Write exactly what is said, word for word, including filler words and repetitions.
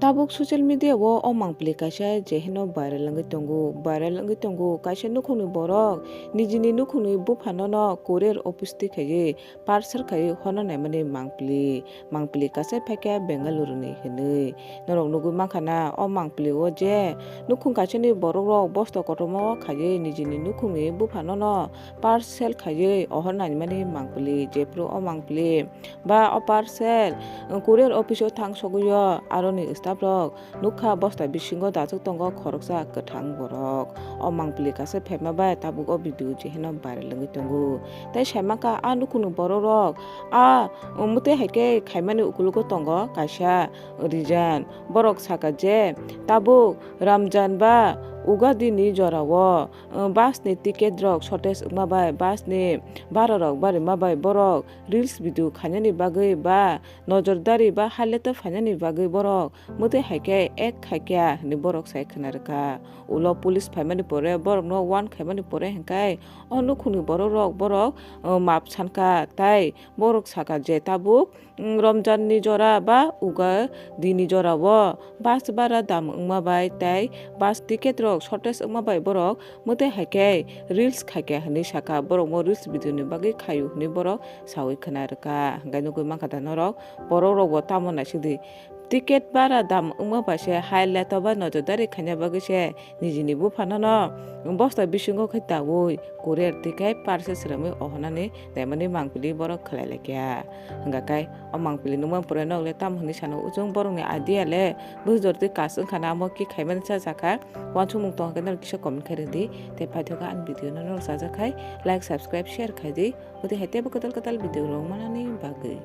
Tabuk social media o o mangpili kaisa je hino viral wngwi tongo. Viral wngwi tongo, kaisa nukhungni borok nijini nukhungni buphanono courier office twi khaiwi parcel khaiwi horna naimani mangpili. Mangpili kaisa phaikha Bengaluru ni hinwi. Norok nugwi mankha na, o mangpili o je nukhung kaisani borok rok bosta kotorma o khaiwi nijini nukhungni buphanono parcel khaiwi ohor naimani mangpili. Jephru o mangpili ba o parcel, uh, courier office o thang sogwi o, aroni staff rok nukha bosta bisingo dachuk tongo khoroksa kwthang borok. O mangpili kaisa phaima bai tabuk o video je hino viral wngwi tongo. Tei saimanka a nukhungni borok rok a, uh, mwtwi hai khe khaimani ukulugo tongo kaisa reason. Borok saka je tabuk Ramjan ba Ugadi ni jorao, uh, bus ni ticket rok shortage wngma bai, bus ni bara rok barima bai borok reels video khainani bagwi ba nojordari ba highlight o phainani bagwi borok mwtwi hai khe ek khai kha hinwi borok sai khna rwkha. Ulo police phaimani pore borokno warn khaimani pore hinkhe o nukhungni borok rok borok, uh, map sankha tei borok saka je tabuk, mm, Ramjan ni jora ba Ugadi ni jora o bus bara dam wngma bai tei bus ticket rok shortage wngma bai borok mwtwi hai khe reels khaikha hinwi sakha. Borok mo reels video ni bagwi khaio hinwi borok sawi khna rwkha. Hinkhe nugwi mankha da norok, borok rok bo tamo naisik di. Ticket bara dam wngma bai se highlight o ba nojordari khaina bagwi se nijini buphanono bosta bisingo khe daui courier twi khe parcel swnamwi ohornani naimani mangpili borok khlai laikha. Hwnkha khe o mangpili nukmani pore nok le tamo hinwi sano, o chwng borokni idea le bujor twi kas wngkha na, amo ki khaimani cha jakha. Wansukmung tongkha khe norok kisa comment khai rwdi. Tei paithago ani video no norok chajak khai like, subscribe, share khai di. Ode hai teibo kwtal kwtal video rok manani bagwi.